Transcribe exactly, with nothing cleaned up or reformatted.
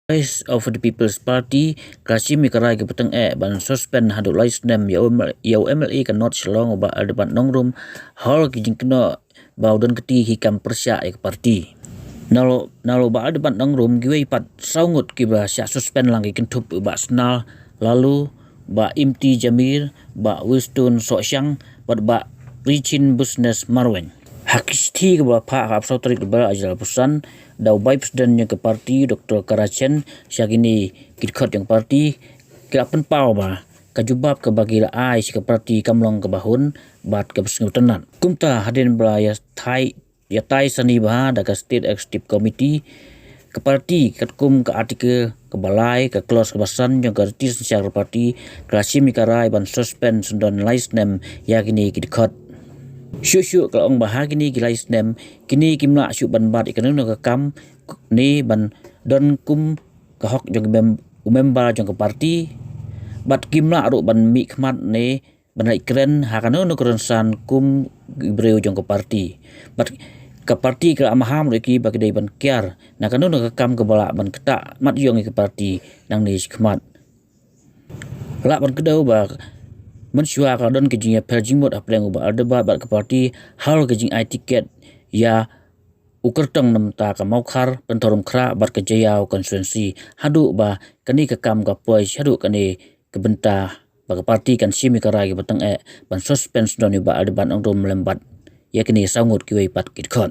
Voice of the People's Party ka la shim ïa ka rai kaba tyngeh ban suspend haduh lai snem ïa u MLA ka North Shillong u Bah Aldebat Nongrum halor ki jingkynnoh ba u don kti ki kam pyrshah ïa ka party. Nalor u Bah Aldebat Nongrum kiwei pat saw ngut kiba la shah suspend lang ki kynthup u Bah Snar Laloo, Bah Imti Jamir, Bah Winston Sohshang bad Bah Richin Busnes Marwein. Ha ka shithi kaba la phah ha ka arphew saw tarik Lber arhajar arphew san da u Vice President jong ka party Dr Karachen sha kine ki dkhot jong ka party, ki la pynpaw ba ka jubab kaba ki la ai sha ka party kam long kaba hun bad kaba sngewtynnad. Kumta hadien ba la ïatai sani bha da ka State Executive Committee, ka party katkum ka Article kaba lai ka Clause kaba san jong ka riti synshar ka party ka la shim ïa ka rai ban suspend syndon lai snem ïa kine ki dkhot. Shuh shuh ka la ong ba ha kine ki lai snem kine kim lah shuh ban bat ïa kano kano ka kam ne ban don kum ka hok jong u member jong ka party bad kim lah ruh ban mih khmat ne ban leit kren ha kano kano ka rynsan kum ki briew jong ka party. Bad ka party ka la maham ruh ïa ki ba ki dei ban kiar na kano kano ka kam kaba lah ban ktah mat ïong ïa ka party nangne shakhmat. Lah ban kdew ba mynshuwa ka la don ka jingïapher jingmut hapdeng u Bah Aldebat bad ka party halor ka jingai tiket ïa u kyrtong namar ka Mawkhar, Pynthorumkhrah bad ka Jaïaw constituency, haduh ba kane ka kam ka poi shaduh kane ka bynta ba ka party kan shim ïa ka rai kaba tyngeh ban suspend syndon ïa u Bah Aldebat Nongrum lem bad ïa kine saw ngut kiwei pat ki dkhot.